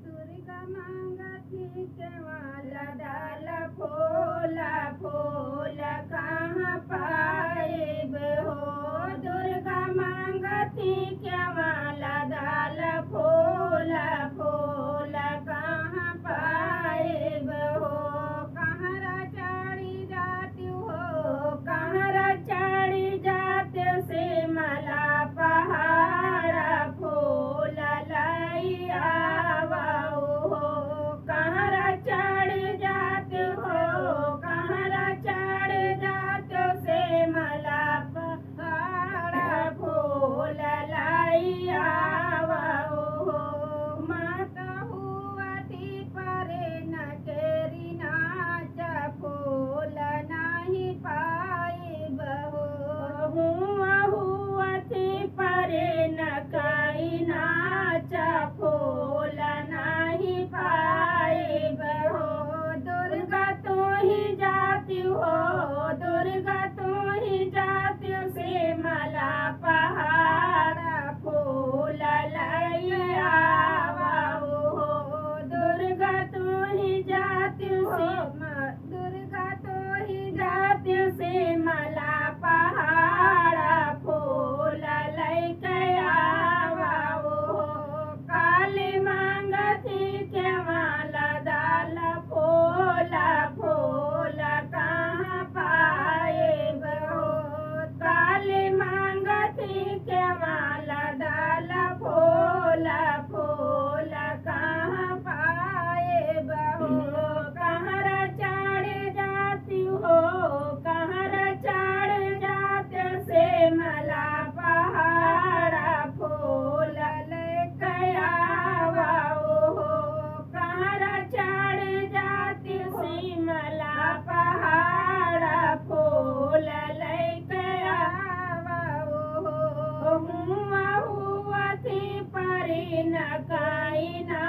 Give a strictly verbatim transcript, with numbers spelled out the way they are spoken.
दुर्गा मांगथी केवाला डाल फूल, फूल कहाँ पाइब हो। दुर्गा मांगथी केवाला डाल फूल, फूल कहाँ पाइब हो। कहरा चढ़ी जाती हो, कहरा चढ़ी जाती हो, सिमला पहाड़ फूल लई आवउ हो। कहरा चढ़ी जाती हो, कहरा चढ़ी जाती हो, सिमला पहाड़ फूल लई आवउ हो। माता हुअथी परेन केरी नाच फूल नाहीं पाइब हो। हुआ हुअथी परेन केरी नाच फूल नाहीं पाइब हो। दुर्गा तू ही जाती हो, दुर्गा तू ही जाती हो, सिमला पहाड़ फूल लई आवउ हो। दुर्गा तू ही जाती हो, सिम-, दुर्गा तू ही जाती हो, सिमला पहाड़ फूल लइके आवउ हो। काली मांगथी केवाला डाल फूल, फूल कहाँ पाइब हो। काली मांगथी केवाला डाल फूल, फूल कहाँ पाइब हो। कहरा चढ़ी जाती हो, कहरा चढ़ी जाती हो, सिमला पहाड़ फूल लइके आवउ हो। कहरा चढ़ी जाती हो, सिमला पहाड़ फूल लइके आवउ हो। हुआ हुअथी परेन केरी नाच